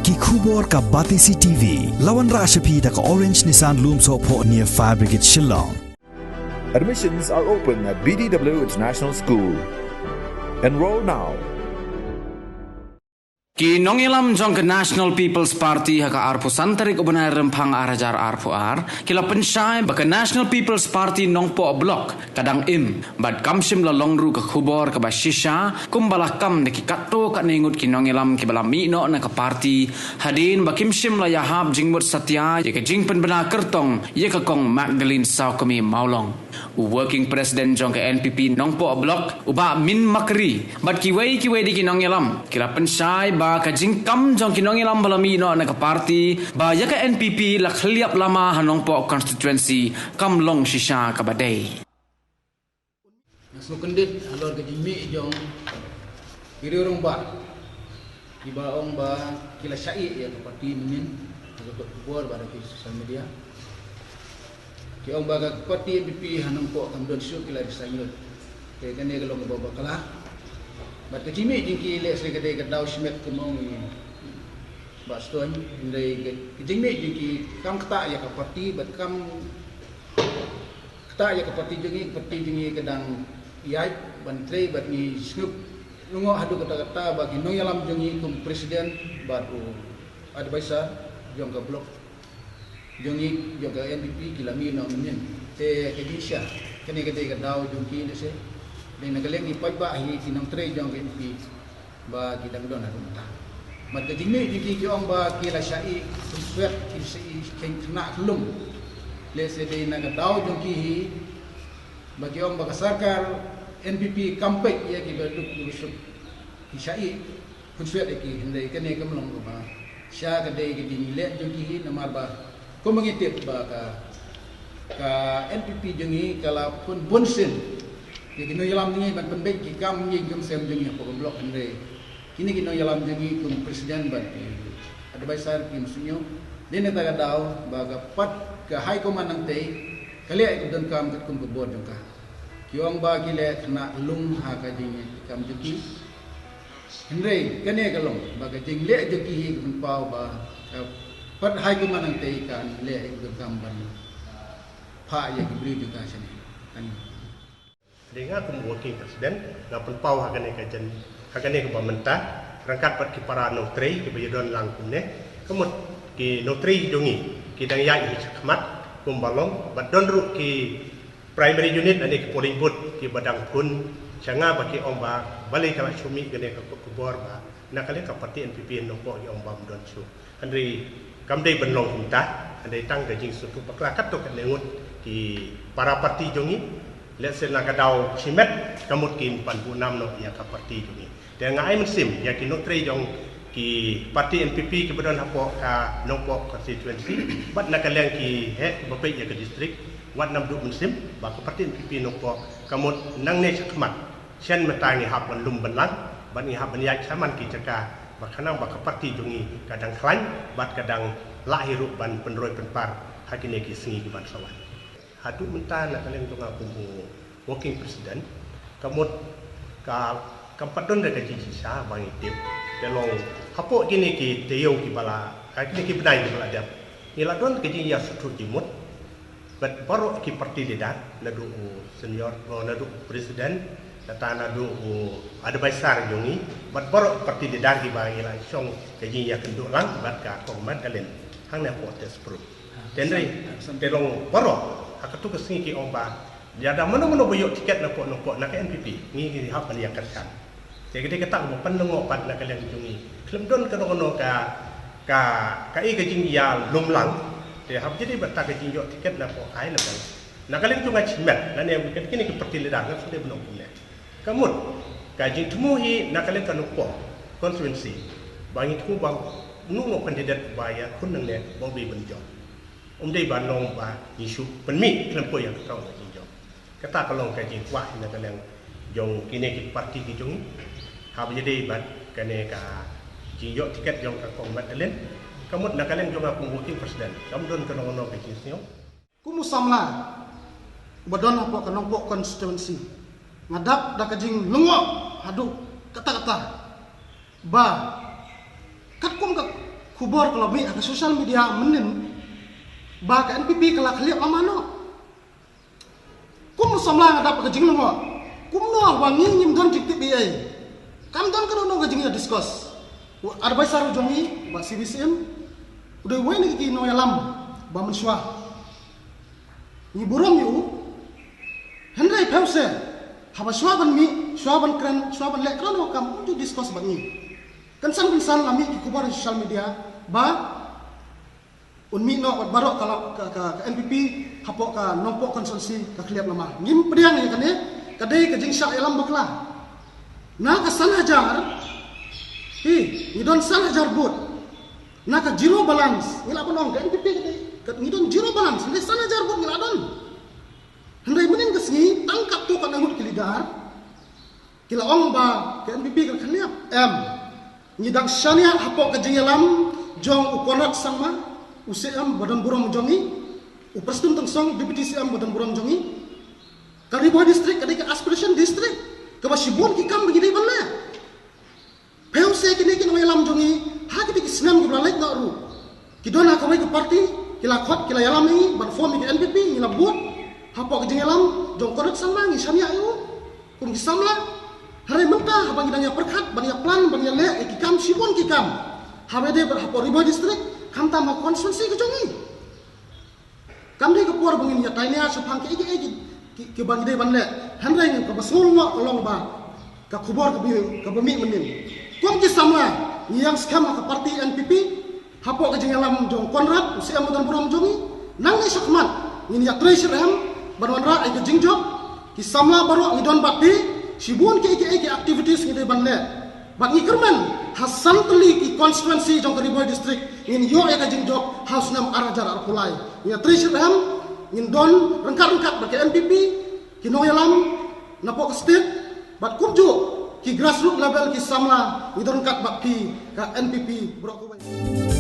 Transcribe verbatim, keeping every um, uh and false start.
Ki khubor ka Batesi T V, la wanrah sha phi da ka Orange Nissan Lumsohphoh near Fire Brigade Shillong. Admissions are open at B D W International School. Enroll now. Ki nongïalam jong ka National People's Party ha ka arphew san tarik u bnai Rymphang ar hajar arphew ar ki la pynshai ba ka National People's Party Nongpoh Block ka dang im bad kam shym la long ruh ka khubor kaba shisha kumba la kam da ki katto katne ngut ki nongïalam kiba la mih noh na ka party hadien ba kim shym la ïahap jingmut satia ïa ka jingpynbna kyrtong ïa ka Kong Magdalene Sawkmie Mawlong. U Working President jong ka N P P Nongpoh Block, u Bah Min Makri bad kiwei kiwei de ki nongïalam ki la pynshai ba ka jingkam jong ki nongïalam ba la mih noh na ka party ba ïa ka N P P la khylliap lama ha Nongpoh Constituency kam long shisha kaba dei. Nga sngewkyndit halor ka jingmih jong ki riew rangbah kiba ong ba ki la shah ïa ka party mynnin ha ka kot khubor bad ha ki social media. Ki ong ba ka party N P P ha Nongpoh kam don shuh, ki la resign lut. Te kane ka long kaba bakla. Bad ka jingmih jong ki lehse ka dei ka daw shimet, kum ong i Bah Stone, hynrei ka jingmih jong ki kam ktah ïa ka party bad kam ktah ïa ka party jong ngi. Ka party jong ngi ka dang ïaid ban trei bad ngi sngewlyngngoh haduh katta katta ba ki nongïalam jong ngi kum president bad u advisor jong ka block jong ngi jong ka N P P ki la mih noh mynnin. Te ka jingshisha kane ka dei ka daw jong ki, lehse dei na ka liang ki paidbah hi ki nongtrei jong ka N P P ba ki dang don haduh mynta. Bad ka jingmih jong ki, ki ong ba ki la shah ïeh khunswet, ki la shah ïeh khynnah khyllung. Lehse dei na ka daw jong ki hi ba ki ong ba ka sorkar N P P kam peit ïa kiba duk kiba suk, ki shah ïeh khunswet ïa ki. Hynrei kane kam long kaba shisha, ka dei ka jingleh jong ki hi namar ba kumba ngi tip ba ka, ka N P P jong ngi ka la pynbun sien ïa ki nongïalam jong ngi ban pynbeit ki kam ïing kam sem jong ngi hapoh ka block, hynrei kine ki nongïalam jong ngi kum president bad ki advisor kim sngewthuh. Dei na kata ka daw ba ka pat ka high command Nongtei ka leh ïa ka donkam katkum ka bor jong ka. Ki ong ba ki leh khynnah khyllung ha ka jingïakam jong ki. Hynrei kane ka long ba ka jingleh jong ki hi ka pynpaw ba ka pat high command Nongtei kan leh ïa ka donkam ban phah ïa ki briew jong ka shane. Kan Dei nga kum working president nga pynpaw ha kane ka jan, ha kane kaba mynta ryngkat bad ki para nongtrei kiba ïadon lang kumne. Ka mut ki nongtrei jong ngi ki dang ïaid hi shakhmat kumba long bad don ruh ki primary unit lane ki polling booth kiba dang phone sha nga ba ki ong ba balei ka la shu mih kane ka kot khubor ba na ka liang ka party N P P Nongpoh ki ong ba ym don shuh. Hynrei kam dei ban long kumta, hynrei tang ka jingsngewthuh bakla katto katne ngut ki para party jong ngi. Lehse na ka daw shimet ka mut kin pan buh nam noh ïa ka party jong ngi. Te nga ai mynsiem ïa ki nongtrei jong ki party N P P kiba don hapoh ka Nongpoh constituency bad na ka liang ki heh kiba peit ïa ka district, wat nang duh mynsiem ba ka party N P P Nongpoh ka mut nangne shakhmat shen mynta ngi hap ban lum ban lang bad ngi hap ban ïaid shaman ki jaka ba khnang ba ka party jong ngi ka dang khlaiñ bad ka dang lah hi ruh ban pynroi pynpar ha kine ki sngi ki ban sa wan. Haduh mynta na ka liang jong nga kum u working president ka mut ka kam pat don da ka jingshisha ba ngi tip. Te long hapoh kine ki taïew kiba la, ha kine ki bnai kiba la dep ngi la don ka jingïasngewthuh jingmut bad baroh ki party leader, naduh u senior, naduh u president, kata naduh u advisor jong ngi bad baroh ki party leader kiba ngi la shong ka jingïakynduh lang bad ka Kong Magdalene hangne hapoh Test Group. Te hynrei te long baroh ha katto ka sngi ki ong ba lada mano mano ba ïoh tiket na poh, na poh na ka N P P ngi ngi hap ban ïakyrshan. Te ka dei kata kaba pynlyngngoh pat na ka liang jong ngi. Khlem don kano kano ka, ka, kaei ka jingïalum lang. Te haba ïadei bad kata ka jingïoh tiket na poh ka high level, na ka liang jong nga shimet lane kine ki party leader nga sngewdei ban ong kumne. Ka mut ka jingthmu hi na ka liang ka Nongpoh constituency ba ngi thmu ba uno uno u candidate ba ïakhun nangne ba u dei ban jop. Um dei ban long ba ngi shu pynmih khlem poi ïa ka kawang ka jingjop. Kata ka long ka jingkwah na ka liang jong kine ki party ki jong ngi. Haba ïadei bad kane ka jingïoh tiket jong ka Kong Magdalene, ka mut na ka liang jong nga kum working president kam don kano kano ka jingsngew. Kum u samla uba don hapoh ka Nongpoh constituency, nga dap da ka jinglyngngoh haduh katta katta ba katkum ka Khubor ka la mih ha ka social media mynnin ba ka N P P ka la khlieh lama noh. Kum u samla nga dap ka jinglyngngoh. Kumno ba ngi ngim don jingtip ei ei. Kam don kano kano ka jingïa discuss. U advisor u jong ngi, Bah C V C M, u dei uwei na ki nongïalam ba mynshuwa. Ngi burom ïa u. Hynrei phi u se, haba shuwa ban mih, shuwa ban kren, shuwa ban leh, kano kano kam, um ju discuss bad ngi. Kynsan kynsan la mih ki khubor ha social media ba un mih noh bad baroh ka, ka, ka, ka N P P hapoh ka Nongpoh constituency ka khlieh lama. Ngim pdiang ïa kane, ka dei ka jingshah ïalam bakla. Na ka san hajar, hi, ngi don san hajar vote. Na ka zero balance, ngi la ban ong ka N P P ka dei, ka, ngi don zero balance, ngi san hajar vote ngi la don. Hynrei mynnin ka sngi, tang katto katne ngut ki leader ki la ong ba ka N P P ka khlieh. Em. Ngi dang shaniah hapoh ka jingïalam jong u Conrad Sangma, u C M ba don burom jong ngi, u Prestone Tynsong, Deputy C M ba don burom jong ngi. Ka Ri Bhoi District ka dei ka aspiration district kaba shibun ki kam ba ngi dei ban leh. Phi u se kine ki nongïalam jong ngi, ha kine ki snem kiba la leit noh ruh, ki don ha kawei ka party, ki la khot, ki la ïalam ïa ngi ban form ïa ka N P P, ngi la bud hapoh ka jingïalam jong Conrad Sangma, ngi shaniah ïa u kum ki samla. Hynrei mynta haba ngi dang ïa pyrkhat, ban ïa plan, ban ïa leh ïa ki kam, shibun ki kam, haba ïadei bad hapoh Ri Bhoi District, khamtam ha constituency ka jong ngi. Kam dei ka por ba ngin ïa tainia shaphang kiei kiei ki, ki, kiba ngi dei ban leh. Hynrei ngi, kaba sngewlyngngoh ka long ba ka khubor kaba, kaba mih mynnin, kum ki samla ngi ïeng skhem ha ka party N P P, hapoh ka jingïalam jong Conrad, u C M ba don burom jong ngi. Nangne shakhmat ngin ïatrei shitrhem ban wanrah ïa ka jingjop. Ki samla baroh ngi don bad phi, shibun kiei kiei ki activities ngi dei ban leh. Bad ngi kyrmen ha san tylli ki constituency jong ka Ri Bhoi District ngin ïoh ïa ka jingjop ha u snem ar hajar arphew lai. Ngi ïatrei shitrhem, ngin don ryngkat ryngkat bad ka N P P, ki nongïalam napoh ka state, bad kumjuh ki grassroots level ki samla, ngi don ryngkat bad phi ka N P P baroh kawei.